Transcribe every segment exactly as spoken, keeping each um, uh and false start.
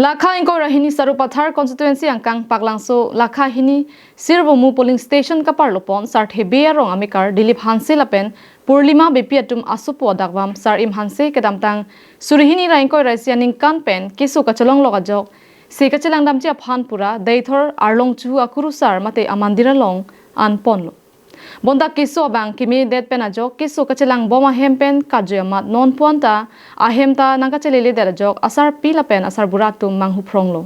Lakha ingkoi ra hini Sarupathar constituency angkang Paklangso Lakha hini Sirvomu polling station kaparlopon Sarthe Bey arong amekar Dilip Hanse lapen Purnima Beypi atum asopo adakvam Sar-im Hanse kedamtang suri hini ra ingkoi ra isi aningkan pen keso kachelonglok ajok se kachelang damji aphan pura Deithor Arlongchu akurusar mate amandir along an ponlo. Bonta keso abang kemedet pen ajok keso kachelang bom ahem pen kajui amat non puan ta ahem ta nangkachelele det ajok asarpi lapen asarbura atum manghu phronglo.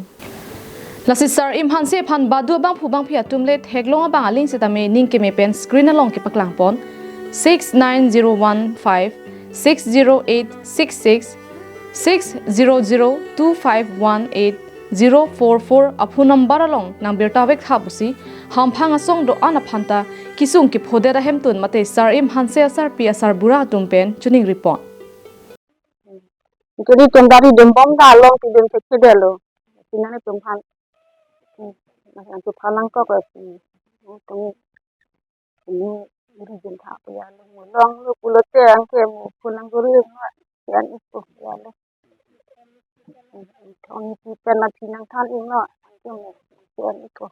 Lasi Sar-im Hanse aphan badu abangphu bangphi atum le theklong abang aling sitame ning keme pen screen along kepaklang pon six nine zero one five six zero eight six six, six zero zero two five one eight zero four four aphone number along nangbirta vek tha pusi hamphang asong do-an aphan ta kesung kephodet ahemtun mate Sar-im Hanse asarpi asarbura atum pen choningri pon. Jadi tendari dembom da along ti dem thekthedetlo. Sinane tumphan. Mas yang tuphan langkok lo si. Tum ini iri jin tha pu ya lo. Mu longlo pulote angke mu pulang guru ma. Yan ipo ya lo. Thong iti pen na pinang than ino. Angke mu yan ipo.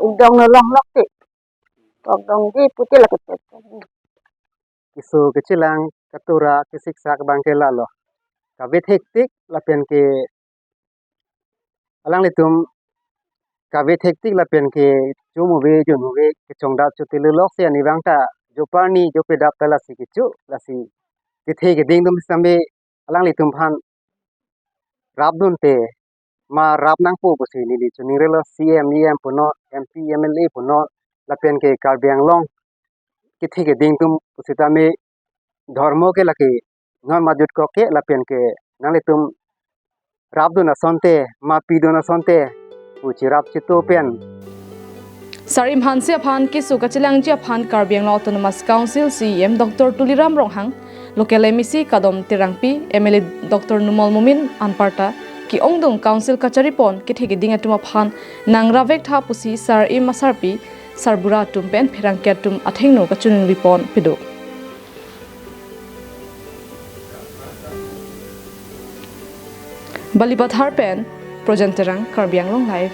Idong no longlok ti. Tokdong di pute lake pet. Keso kachelang katura kesiksak abang ke lalo. Kave thektik lapen ke alanglitum kave thektik lapen ke chomove jonmove kechongdap chotelelok si ani abang ta joparni jopedap ta lasi kecho lasi kethe keding atum sitame alanglitum aphan rapdunte ma rap nangpo pusi neli choningrelo. C M, E M punon, M P, M L A punon lapen ke Karbi Anglong kethe keding atum pusitame dhormo ke lake non majut kok ke lapen ke nanglitum rapdun asonte ma pidun asonte pu cherap cheto pen. Sar-im Hanse aphan keso kachelangji aphan Karbi Anglong Autonomous Council C E M Doctor Tuliram Ronghang, local M A C Kadom Terangpi, M L A Doctor Numal Momin anparta ke-ongdung council kachari pon kethe keding atum aphan nangra vek tha pusi Sar-im asarpi sarbura atum pen pherangke atum athengno kachoningri pon pido. Balipathar pen Projan Terang, Karbi Anglong Live.